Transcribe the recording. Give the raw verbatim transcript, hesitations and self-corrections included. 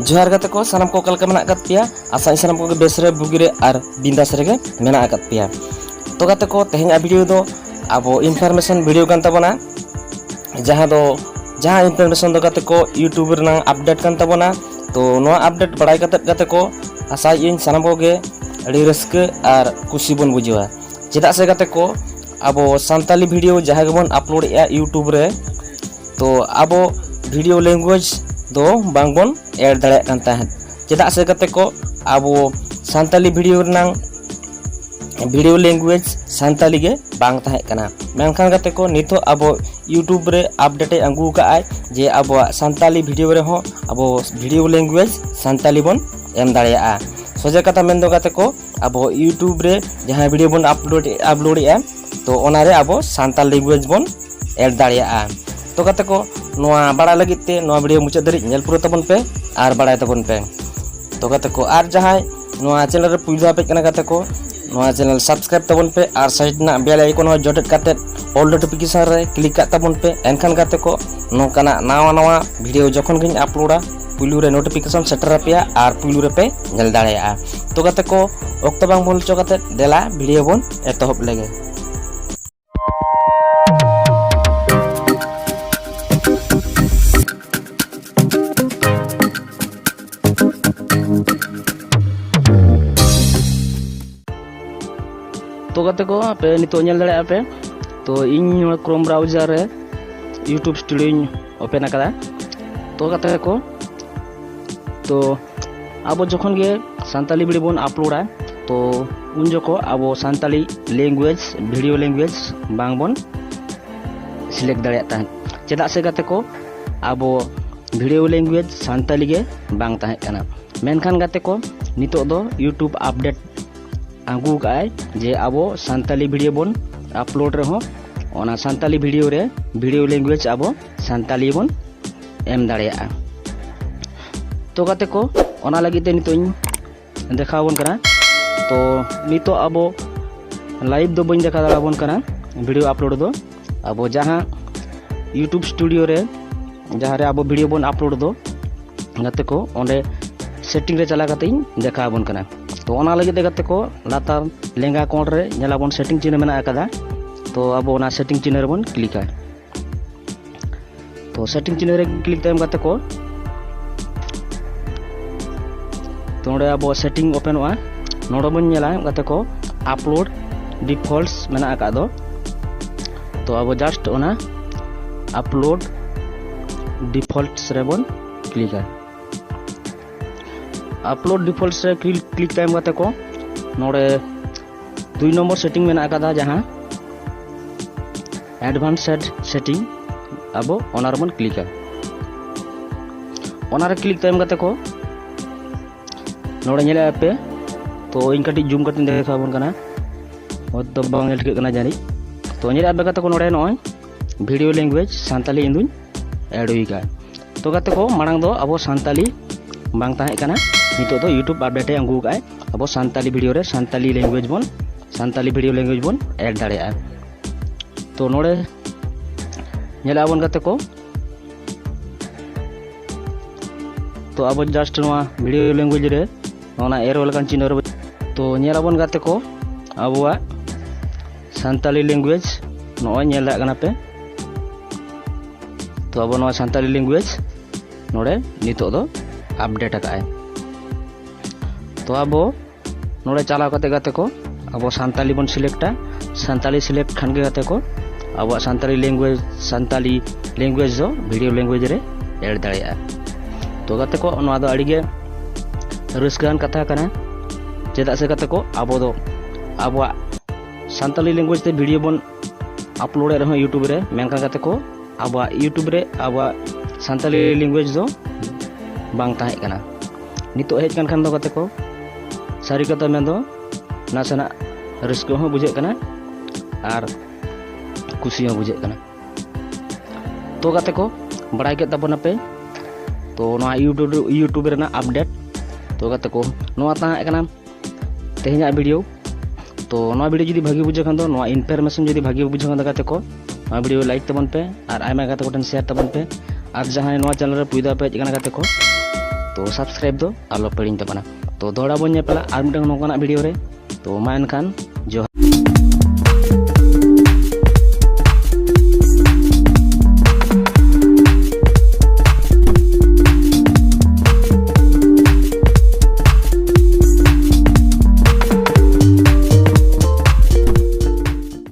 ᱡᱚᱦᱟᱨ ᱜᱟᱛᱮ ᱠᱚ, ᱥᱟᱱᱟᱢ ᱠᱚ ᱚᱠᱟ ᱞᱮᱠᱟ ᱢᱮᱱᱟᱜ ᱟᱠᱟᱫ ᱯᱮᱭᱟ? ᱟᱥᱟᱧ ᱥᱟᱱᱟᱢ ᱠᱚᱜᱮ ᱵᱮᱥ ᱨᱮ, ᱵᱩᱜᱤ ᱨᱮ ᱟᱨ ᱵᱤᱱᱫᱟᱥ ᱨᱮᱜᱮ ᱢᱮᱱᱟᱜ ᱟᱠᱟᱫ ᱯᱮᱭᱟ᱾ ᱛᱚ ᱜᱟᱛᱮ ᱠᱚ, ᱛᱮᱦᱮᱧᱟᱜ ᱵᱷᱤᱰᱤᱭᱳ ᱫᱚ ᱟᱵᱚ ᱤᱱᱯᱷᱚᱨᱢᱮᱥᱚᱱ ᱵᱷᱤᱰᱤᱭᱳ ᱠᱟᱱ ᱛᱟᱵᱚᱱᱟ, ᱡᱟᱦᱟᱸ ᱫᱚ, ᱡᱟᱦᱟᱸ ᱤᱱᱯᱷᱚᱨᱢᱮᱥᱚᱱ ᱫᱚ ᱜᱟᱛᱮ ᱠᱚ YouTube ᱨᱮᱱᱟᱜ ᱟᱯᱰᱮᱴ ᱠᱟᱱ ᱛᱟᱵᱚᱱᱟ᱾ ᱛᱚ ᱱᱚᱣᱟ ᱟᱯᱰᱮᱴ ᱵᱟᱲᱟᱭ ᱠᱟᱛᱮᱫ ᱜᱟᱛᱮ ᱠᱚ, ᱟᱥᱟᱭᱮᱫ ᱟᱹᱧ ᱥᱟᱱᱟᱢ ᱠᱚᱜᱮ ᱟᱹᱰᱤ ᱨᱟᱹᱥᱠᱟᱹ ᱟᱨ ᱠᱩᱥᱤ ᱵᱚᱱ ᱵᱩᱡᱷᱟᱹᱣᱟ᱾ ᱪᱮᱫᱟᱜ ᱥᱮ ᱜᱟᱛᱮ ᱠᱚ, ᱟᱵᱚ ᱥᱟᱱᱛᱟᱞᱤ ᱵᱷᱤᱰᱤᱭᱳ ᱡᱟᱦᱟᱸ ᱜᱮᱵᱚᱱ ᱟᱯᱞᱳᱰᱮᱜᱼᱟ YouTube ᱨᱮ, ᱛᱚ ᱟᱵᱚ ᱵᱷᱤᱰᱤᱭᱳ ᱞᱮᱝᱜᱩᱭᱮᱡᱽ ᱫᱚ ᱵᱟᱝᱵᱚᱱ ᱮᱰ ᱫᱟᱲᱮᱭᱟᱜ ᱠᱟᱱ ᱛᱟᱦᱮᱸᱫ᱾ ᱪᱮᱫᱟᱜ ᱥᱮ ᱜᱟᱛᱮ ᱠᱚ, ᱟᱵᱚ ᱥᱟᱱᱛᱟᱞᱤ ᱵᱷᱤᱰᱤᱭᱳ ᱨᱮᱱᱟᱝ ᱵᱷᱤᱰᱤᱭᱳ ᱞᱮᱝᱜᱩᱭᱮᱡᱽ ᱥᱟᱱᱛᱟᱞᱤ ᱜᱮ ᱵᱟᱝ ᱛᱟᱦᱮᱸ ᱠᱟᱱᱟ᱾ ᱢᱮᱱᱠᱷᱟᱱ ᱜᱟᱛᱮ ᱠᱚ, ᱱᱤᱛᱚᱜ ᱟᱵᱚ YouTube ᱨᱮ ᱟᱯᱰᱮᱴ ᱮ ᱟᱹᱜᱩ ᱟᱠᱟᱫ ᱟᱭ ᱡᱮ ᱟᱵᱚᱣᱟᱜ ᱥᱟᱱᱛᱟᱞᱤ ᱵᱷᱤᱰᱤᱭᱳ ᱨᱮᱦᱚᱸ ᱟᱵᱚ ᱵᱷᱤᱰᱤᱭᱳ ᱞᱮᱝᱜᱩᱭᱮᱡᱽ ᱥᱟᱱᱛᱟᱞᱤ ᱵᱚᱱ ᱮᱢ ᱫᱟᱲᱮᱭᱟᱜᱼᱟ᱾ ᱥᱚᱡᱷᱮ ᱠᱟᱛᱷᱟ ᱢᱮᱱ ᱫᱚ ᱜᱟᱛᱮ ᱠᱚ, ᱟᱵᱚ YouTube ᱨᱮ ᱡᱟᱦᱟᱸ ᱵᱷᱤᱰᱤᱭᱳ ᱵᱚᱱ ᱟᱯᱞᱳᱰ, ᱟᱯᱞᱳᱰᱮᱜᱼᱟ, ᱛᱚ ᱚᱱᱟᱨᱮ ᱟᱵᱚ ᱥᱟᱱᱛᱟᱲ ᱞᱮᱝᱜᱩᱭᱮᱡᱽ ᱵᱚᱱ ᱮᱰ ᱫᱟᱲᱮᱭᱟᱜᱼᱟ᱾ ᱛᱚ ᱜᱟᱛᱮ ᱠᱚ, ᱱᱚᱣᱟ ᱵᱟᱲᱟᱭ ᱞᱟᱹᱜᱤᱫ ᱛᱮ ᱱᱚᱣᱟ ᱵᱷᱤᱰᱤᱭᱳ ᱢᱩᱪᱟᱹᱫ ᱫᱷᱟᱹᱨᱤᱡ ᱧᱮᱞ ᱯᱩᱨᱟᱹᱣ ᱛᱟᱵᱚᱱ ᱯᱮ ᱟᱨ ᱵᱟᱲᱟᱭ ᱛᱟᱵᱚᱱ ᱯᱮ᱾ ᱛᱚ ᱜᱟᱛᱮ ᱠᱚ, ᱟᱨ ᱡᱟᱦᱟᱸᱭ ᱱᱚᱣᱟ ᱪᱮᱱᱮᱞ ᱨᱮ ᱯᱩᱭᱞᱩ ᱫᱷᱟᱣ ᱯᱮ ᱦᱮᱡ ᱠᱟᱱᱟ ᱜᱟᱛᱮ ᱠᱚ, ᱱᱚᱣᱟ ᱪᱮᱱᱮᱞ ᱥᱟᱵᱥᱠᱨᱟᱭᱤᱵ ᱛᱟᱵᱚᱱ ᱯᱮ ᱟᱨ ᱥᱟᱭᱤᱰ ᱨᱮᱱᱟᱜ ᱵᱮᱞ ᱟᱭᱠᱚᱱ ᱦᱚᱸ ᱡᱚᱴᱮᱫ ᱠᱟᱛᱮ ᱚᱞ ᱱᱳᱴᱤᱯᱷᱤᱠᱮᱥᱚᱱ ᱨᱮ ᱠᱞᱤᱠ ᱠᱟᱜ ᱛᱟᱵᱚᱱ ᱯᱮ᱾ ᱮᱱᱠᱷᱟᱱ ᱜᱟᱛᱮ ᱠᱚ, ᱱᱚᱝᱠᱟᱱᱟᱜ ᱱᱟᱣᱟ ᱱᱟᱣᱟ ᱵᱷᱤᱰᱤᱭᱳ ᱡᱚᱠᱷᱚᱱ ᱜᱤᱧ ᱟᱯᱞᱳᱰᱟ, ᱯᱩᱭᱞᱩ ᱨᱮ ᱱᱳᱴᱤᱯᱷᱤᱠᱮᱥᱚᱱ ᱥᱮᱴᱮᱨ ᱟᱯᱮᱭᱟ ᱟᱨ ᱯᱩᱭᱞᱩ ᱨᱮᱯᱮ ᱧᱮᱞ ᱫᱟᱲᱮᱭᱟᱜᱼᱟ᱾ ᱛᱚ ᱜᱟᱛᱮ ᱠᱚ, ᱚᱠᱛᱚ ᱵᱟᱝ ᱵᱷᱩᱞ ᱦᱚᱪᱚ ᱠᱟᱛᱮ ᱫᱮᱞᱟ ᱵᱷᱤᱰᱤᱭᱳ ᱵᱚᱱ ᱮᱛᱚᱦᱚᱵ ᱞᱮᱜᱮ᱾ ᱛᱚ ᱜᱟᱛᱮ ᱠᱚ, ᱟᱯᱮ ᱱᱤᱛᱚᱜ ᱧᱮᱞ ᱫᱟᱲᱮᱭᱟᱜᱼᱟ ᱯᱮ, ᱛᱚ ᱤᱧ ᱱᱚᱣᱟ Chrome browser ᱨᱮ YouTube Studioᱧ open ᱟᱠᱟᱫᱟ᱾ ᱛᱚ ᱜᱟᱛᱮ ᱠᱚ, ᱛᱚ ᱟᱵᱚ ᱡᱚᱠᱷᱚᱱ ᱜᱮ ᱥᱟᱱᱛᱟᱞᱤ ᱵᱷᱤᱰᱤᱭᱳ ᱵᱚᱱ ᱟᱯᱞᱳᱰᱟ, ᱛᱚ ᱩᱱ ᱡᱚᱠᱷᱚᱱ ᱟᱵᱚ ᱥᱟᱱᱛᱟᱞᱤ language, video language ᱵᱟᱝ ᱵᱚᱱ select ᱫᱟᱲᱮᱭᱟᱜ ᱛᱟᱦᱮᱸᱫ᱾ ᱪᱮᱫᱟᱜ ᱥᱮ ᱜᱟᱛᱮ ᱠᱚ, ᱟᱵᱚ video language ᱥᱟᱱᱛᱟᱞᱤ ᱜᱮ ᱵᱟᱝ ᱛᱟᱦᱮᱸ ᱠᱟᱱᱟ᱾ ᱢᱮᱱᱠᱷᱟᱱ ᱜᱟᱛᱮ ᱠᱚ, ᱱᱤᱛᱚᱜ ᱫᱚ YouTube ᱟᱯᱰᱮᱴ ᱟᱹᱜᱩ ᱟᱠᱟᱫ ᱟᱭ ᱡᱮ ᱟᱵᱚ ᱥᱟᱱᱛᱟᱞᱤ ᱵᱷᱤᱰᱤᱭᱳ ᱵᱚᱱ ᱟᱯᱞᱳᱰ ᱨᱮᱦᱚᱸ, ᱚᱱᱟ ᱥᱟᱱᱛᱟᱞᱤ ᱵᱷᱤᱰᱤᱭᱳ ᱨᱮ video language ᱟᱵᱚ ᱥᱟᱱᱛᱟᱞᱤ ᱵᱚᱱ ᱮᱢ ᱫᱟᱲᱮᱭᱟᱜᱼᱟ᱾ ᱛᱚ ᱜᱟᱛᱮ ᱠᱚ, ᱚᱱᱟ ᱞᱟᱹᱜᱤᱫ ᱛᱮ ᱱᱤᱛᱚᱜ ᱤᱧ ᱫᱮᱠᱷᱟᱣ ᱟᱵᱚᱱ ᱠᱟᱱᱟ᱾ ᱛᱚ ᱱᱤᱛᱚᱜ ᱟᱵᱚ live ᱫᱚ ᱵᱟᱹᱧ ᱫᱮᱠᱷᱟᱣ ᱫᱟᱲᱮᱭᱟᱵᱚᱱ ᱠᱟᱱᱟ ᱵᱷᱤᱰᱤᱭᱳ ᱟᱯᱞᱳᱰ ᱫᱚ᱾ ᱟᱵᱚ ᱡᱟᱦᱟᱸ YouTube Studio ᱨᱮ, ᱡᱟᱦᱟᱸ ᱨᱮ ᱟᱵᱚ ᱵᱷᱤᱰᱤᱭᱳ ᱵᱚᱱ ᱟᱯᱞᱳᱰ ᱫᱚ, ᱜᱟᱛᱮ ᱠᱚ, ᱚᱸᱰᱮ ᱥᱮᱴᱤᱝ ᱨᱮ ᱪᱟᱞᱟᱣ ᱠᱟᱛᱮ ᱤᱧ ᱫᱮᱠᱷᱟᱣ ᱟᱵᱚᱱ ᱠᱟᱱᱟ᱾ ᱛᱚ ᱚᱱᱟ ᱞᱟᱹᱜᱤᱫ ᱛᱮ ᱜᱟᱛᱮ ᱠᱚ, ᱞᱟᱛᱟᱨ ᱞᱮᱸᱜᱟ ᱠᱚᱬ ᱨᱮ ᱧᱮᱞᱟᱵᱚᱱ ᱥᱮᱴᱤᱝ ᱪᱤᱱᱦᱟᱹ ᱢᱮᱱᱟᱜ ᱟᱠᱟᱫᱟ᱾ ᱛᱚ ᱟᱵᱚ ᱚᱱᱟ ᱥᱮᱴᱤᱝ ᱪᱤᱱᱦᱟᱹ ᱨᱮᱵᱚᱱ ᱠᱞᱤᱠᱟ᱾ ᱛᱚ ᱥᱮᱴᱤᱝ ᱪᱤᱱᱦᱟᱹ ᱨᱮ ᱠᱞᱤᱠ ᱛᱟᱭᱚᱢ ᱜᱟᱛᱮ ᱠᱚ, ᱛᱚ ᱱᱚᱰᱮ ᱟᱵᱚ ᱥᱮᱴᱤᱝ ᱳᱯᱮᱱᱚᱜᱼᱟ᱾ ᱱᱚᱰᱮ ᱵᱚᱱ ᱧᱮᱞᱟ ᱜᱟᱛᱮ ᱠᱚ, ᱟᱯᱞᱳᱰ ᱰᱤᱯᱷᱚᱞᱴᱥ ᱢᱮᱱᱟᱜ ᱟᱠᱟᱫ ᱫᱚ᱾ ᱛᱚ ᱟᱵᱚ ᱡᱟᱥᱴ ᱚᱱᱟ ᱟᱯᱞᱳᱰ ᱰᱤᱯᱷᱚᱞᱴᱥ ᱨᱮᱵᱚᱱ ᱠᱞᱤᱠᱟ᱾ ᱟᱯᱞᱳᱰ ᱰᱤᱯᱷᱚᱞᱴᱥ ᱨᱮ ᱠᱞᱤᱠ ᱛᱟᱭᱚᱢ ᱜᱟᱛᱮ ᱠᱚ, ᱱᱚᱰᱮ ᱫᱩᱭ ᱱᱚᱢᱵᱚᱨ ᱥᱮᱴᱤᱝ ᱢᱮᱱᱟᱜ ᱟᱠᱟᱫᱟ, ᱡᱟᱦᱟᱸ ᱮᱰᱵᱷᱟᱱᱥᱰ ᱥᱮᱴᱤᱝ, ᱟᱵᱚ ᱚᱱᱟ ᱨᱮᱵᱚᱱ ᱠᱞᱤᱠᱟ᱾ ᱚᱱᱟ ᱨᱮ ᱠᱞᱤᱠ ᱛᱟᱭᱚᱢ ᱜᱟᱛᱮ ᱠᱚ, ᱱᱚᱰᱮ ᱧᱮᱞᱮᱫᱼᱟ ᱯᱮ, ᱛᱚ ᱤᱧ ᱠᱟᱹᱴᱤᱡ ᱡᱩᱢ ᱠᱟᱛᱮᱧ ᱫᱮᱠᱷᱟᱣ ᱟᱵᱚᱱ ᱠᱟᱱᱟ, ᱦᱚᱭᱛᱚ ᱵᱟᱝ ᱧᱮᱞ ᱴᱷᱤᱠᱟᱹᱜ ᱠᱟᱱᱟ ᱡᱟᱹᱱᱤᱡ᱾ ᱛᱚ ᱧᱮᱞᱮᱫᱼᱟ ᱯᱮ ᱜᱟᱛᱮ ᱠᱚ, ᱱᱚᱰᱮ ᱱᱚᱜᱼᱚᱭ ᱵᱷᱤᱰᱤᱭᱳ ᱞᱮᱝᱜᱩᱭᱮᱡᱽ ᱥᱟᱱᱛᱟᱞᱤ ᱤᱧ ᱫᱩᱧ ᱮᱰ ᱦᱩᱭ ᱟᱠᱟᱫᱼᱟ᱾ ᱛᱚ ᱜᱟᱛᱮ ᱠᱚ, ᱢᱟᱲᱟᱝ ᱫᱚ ᱟᱵᱚ ᱥᱟᱱᱛᱟᱞᱤ ᱵᱟᱝ ᱛᱟᱦᱮᱸ ᱠᱟᱱᱟ, ᱱᱤᱛᱚᱜ ᱫᱚ YouTube ᱟᱯᱰᱮᱴ ᱮ ᱟᱹᱜᱩ ᱟᱠᱟᱫᱼᱟᱭ, ᱟᱵᱚ ᱥᱟᱱᱛᱟᱞᱤ ᱵᱷᱤᱰᱤᱭᱳ ᱨᱮ ᱥᱟᱱᱛᱟᱞᱤ ᱞᱮᱝᱜᱩᱭᱮᱡᱽ ᱵᱚᱱ, ᱥᱟᱱᱛᱟᱞᱤ ᱵᱷᱤᱰᱤᱭᱳ ᱞᱮᱝᱜᱩᱭᱮᱡᱽ ᱵᱚᱱ ᱮᱰ ᱫᱟᱲᱮᱭᱟᱜᱼᱟ᱾ ᱛᱚ ᱱᱚᱰᱮ ᱧᱮᱞᱮᱫᱼᱟ ᱵᱚᱱ ᱜᱟᱛᱮ ᱠᱚ, ᱛᱚ ᱟᱵᱚ ᱡᱟᱥᱴ ᱱᱚᱣᱟ ᱵᱷᱤᱰᱤᱭᱳ ᱞᱮᱝᱜᱩᱭᱮᱡᱽ ᱨᱮ ᱚᱱᱟ ᱮᱨᱳ ᱞᱮᱠᱟᱱ ᱪᱤᱱᱦᱟᱹ ᱨᱮ, ᱛᱚ ᱧᱮᱞ ᱟᱵᱚᱱ ᱜᱟᱛᱮ ᱠᱚ, ᱟᱵᱚᱣᱟᱜ ᱥᱟᱱᱛᱟᱞᱤ ᱞᱮᱝᱜᱩᱭᱮᱡᱽ ᱱᱚᱜᱼᱚᱭ ᱧᱮᱞ ᱫᱟᱲᱮᱭᱟᱜ ᱠᱟᱱᱟ ᱯᱮ᱾ ᱛᱚ ᱟᱵᱚ ᱱᱚᱣᱟ ᱥᱟᱱᱛᱟᱞᱤ ᱞᱮᱝᱜᱩᱭᱮᱡᱽ ᱱᱚᱰᱮ ᱱᱤᱛᱚᱜ ᱫᱚ ᱟᱯᱰᱮᱴ ᱟᱠᱟᱫᱼᱟᱭ᱾ ᱛᱚ ᱟᱵᱚ ᱱᱚᱰᱮ ᱪᱟᱞᱟᱣ ᱠᱟᱛᱮ ᱜᱟᱛᱮ ᱠᱚ, ᱟᱵᱚ ᱥᱟᱱᱛᱟᱞᱤ ᱵᱚᱱ ᱥᱤᱞᱮᱠᱴᱟ᱾ ᱥᱟᱱᱛᱟᱞᱤ ᱥᱤᱞᱮᱠᱴ ᱠᱷᱟᱱ ᱜᱮ ᱜᱟᱛᱮ ᱠᱚ, ᱟᱵᱚᱣᱟᱜ ᱥᱟᱱᱛᱟᱞᱤ ᱞᱮᱝᱜᱩᱭᱮᱡᱽ, ᱥᱟᱱᱛᱟᱞᱤ ᱞᱮᱝᱜᱩᱭᱮᱡᱽ ᱫᱚ ᱵᱷᱤᱰᱤᱭᱳ ᱞᱮᱝᱜᱩᱭᱮᱡᱽ ᱨᱮ ᱮᱰ ᱫᱟᱲᱮᱭᱟᱜᱼᱟ᱾ ᱛᱚ ᱜᱟᱛᱮ ᱠᱚ, ᱱᱚᱣᱟ ᱫᱚ ᱟᱹᱰᱤ ᱜᱮ ᱨᱟᱹᱥᱠᱟᱹᱣᱟᱱ ᱠᱟᱛᱷᱟ ᱠᱟᱱᱟ, ᱪᱮᱫᱟᱜ ᱥᱮ ᱜᱟᱛᱮ ᱠᱚ, ᱟᱵᱚ ᱫᱚ ᱟᱵᱚᱣᱟᱜ ᱥᱟᱱᱛᱟᱞᱤ ᱞᱮᱝᱜᱩᱭᱮᱡᱽ ᱛᱮ ᱵᱷᱤᱰᱤᱭᱳ ᱵᱚᱱ ᱟᱯᱞᱳᱰᱮᱫ ᱨᱮᱦᱚᱸ YouTube ᱨᱮ, ᱢᱮᱱᱠᱷᱟᱱ ᱜᱟᱛᱮ ᱠᱚ, ᱟᱵᱚᱣᱟᱜ YouTube ᱨᱮ ᱟᱵᱚᱣᱟᱜ ᱥᱟᱱᱛᱟᱞᱤ ᱞᱮᱝᱜᱩᱭᱮᱡᱽ ᱫᱚ ᱵᱟᱝ ᱛᱟᱦᱮᱸ ᱠᱟᱱᱟ᱾ ᱱᱤᱛᱚᱜ ᱦᱮᱡ ᱠᱟᱱ ᱠᱷᱟᱱ ᱫᱚ ᱜᱟᱛᱮ ᱠᱚ, ᱥᱟᱹᱨᱤ ᱠᱟᱛᱷᱟ ᱢᱮᱱᱫᱚ ᱱᱟᱥᱮᱱᱟᱜ ᱨᱟᱹᱥᱠᱟᱹ ᱦᱚᱸ ᱵᱩᱡᱷᱟᱹᱜ ᱠᱟᱱᱟ ᱟᱨ ᱠᱩᱥᱤ ᱦᱚᱸ ᱵᱩᱡᱷᱟᱹᱜ ᱠᱟᱱᱟ᱾ ᱛᱚ ᱜᱟᱛᱮ ᱠᱚ, ᱵᱟᱲᱟᱭ ᱠᱮᱫ ᱛᱟᱵᱚᱱᱟᱯᱮ ᱛᱚ ᱱᱚᱣᱟ YouTube, YouTube ᱨᱮᱱᱟᱜ ᱟᱯᱰᱮᱴ᱾ ᱛᱚ ᱜᱟᱛᱮ ᱠᱚ, ᱱᱚᱣᱟ ᱛᱟᱦᱮᱸ ᱠᱟᱱᱟ ᱛᱮᱦᱮᱧᱟᱜ ᱵᱷᱤᱰᱤᱭᱳ᱾ ᱛᱚ ᱱᱚᱣᱟ ᱵᱷᱤᱰᱤᱭᱳ ᱡᱩᱫᱤ ᱵᱷᱟᱜᱮ ᱵᱩᱡᱷᱟᱹᱜ ᱠᱷᱟᱱ ᱫᱚ, ᱱᱚᱣᱟ ᱤᱱᱯᱷᱚᱨᱢᱮᱥᱚᱱ ᱡᱩᱫᱤ ᱵᱷᱟᱜᱮ ᱵᱩᱡᱷᱟᱹᱜ ᱠᱷᱟᱱ ᱫᱚ ᱜᱟᱛᱮ ᱠᱚ, ᱱᱚᱣᱟ ᱵᱷᱤᱰᱤᱭᱳ ᱞᱟᱭᱤᱠ ᱛᱟᱵᱚᱱ ᱯᱮ ᱟᱨ ᱟᱭᱢᱟ ᱜᱟᱛᱮ ᱠᱚᱴᱷᱮᱱ ᱥᱮᱭᱟᱨ ᱛᱟᱵᱚᱱ ᱯᱮ᱾ ᱟᱨ ᱡᱟᱦᱟᱸᱭ ᱱᱚᱣᱟ ᱪᱮᱱᱮᱞ ᱨᱮ ᱯᱩᱭᱞᱩ ᱫᱷᱟᱣ ᱯᱮ ᱦᱮᱡ ᱟᱠᱟᱱᱟ ᱜᱟᱛᱮ ᱠᱚ, ᱛᱚ subscribe ᱫᱚ ᱟᱞᱚ ᱯᱮ ᱦᱤᱲᱤᱧ ᱛᱟᱵᱚᱱᱟ᱾ ᱛᱚ ᱫᱚᱦᱲᱟ ᱵᱚᱱ ᱧᱮᱯᱮᱞᱟ ᱟᱨ ᱢᱤᱫᱴᱟᱝ ᱱᱚᱝᱠᱟᱱᱟᱜ video ᱨᱮ᱾ ᱛᱚ ᱢᱟ ᱮᱱᱠᱷᱟᱱ ᱡᱚᱦᱟᱨ᱾